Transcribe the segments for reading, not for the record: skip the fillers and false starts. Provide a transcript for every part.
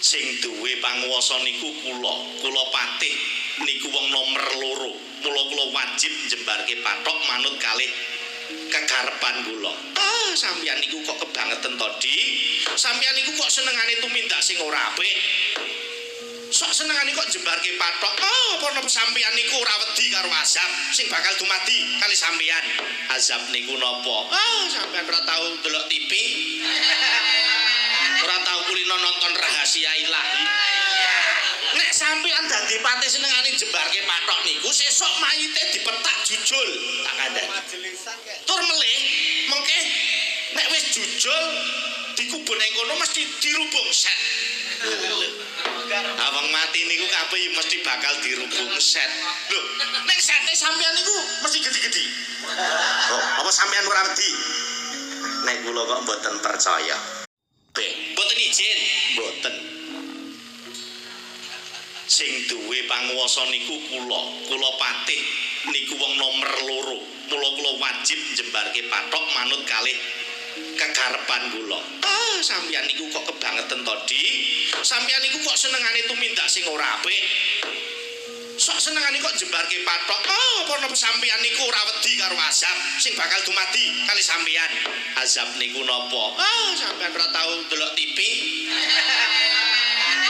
Sing duwe panguwasa niku kula, kula patih niku wong nomer loro. Mula kula wajib njembarke pathok manut kalih kekarepan kula. Ah, sampeyan niku kok kebangeten to, Di? Sampeyan niku kok senengane tumindak sing ora apik? Sok senengane kok jembarke pathok. Ah, apa napa sampeyan niku ora wedi karo azab sing bakal dumadi kali sampeyan? Azab niku napa? Ah, sampeyan ora tau ndelok TV. Ora tau kulino nonton Rahasia Ilahi. Nek sampeyan dadi patih senengane jembarke pathok niku sesuk mayite dipetak jujul, tak kandhani. Majelisan kek. Tur melih mengke nek wis jujul dikubur ning kono mesti dirubung set. Ah, wong mati niku kabeh mesti bakal dirubung set. Lho, nek sete sampeyan niku mesti gedhi-gedhi. Oh, apa sampeyan ora wedi? Nek kula kok mboten percaya. B, mboten izin, mboten. Sing duwe panguwasa niku kula, kula patih niku wong nomer loro. Mula kula wajib njembarke pathok manut kalih kekarepan kula. Ah, sampeyan niku kok kebangeten to, Di? Sampeyan niku kok senengane tumindak sing ora apik? Sok senengane kok jembarke pathok. Ah, apa napa sampeyan niku ora wedi karo azab sing bakal dumadi kali sampeyan? Azab niku napa? Ah, sampeyan ora tau ndelok TV.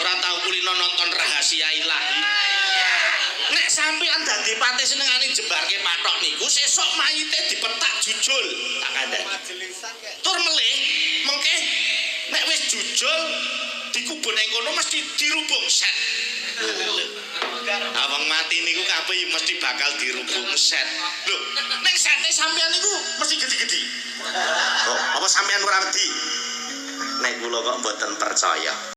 Ora tau kulino nonton Rahasia Ilahi. Nek sampeyan dadi patih senengane jembarke pathok niku sesuk mayite dipetak jujul, tak kandhani. Majelisan kek. Tur melih mengke nek wis jujul dikubur ning kono mesti dirubung set. Ah, wong mati niku kabeh mesti bakal dirubung set. Lho, nek sete sampeyan niku mesti gedhi-gedhi. Oh, apa sampeyan ora wedi? Nek kula kok mboten percaya.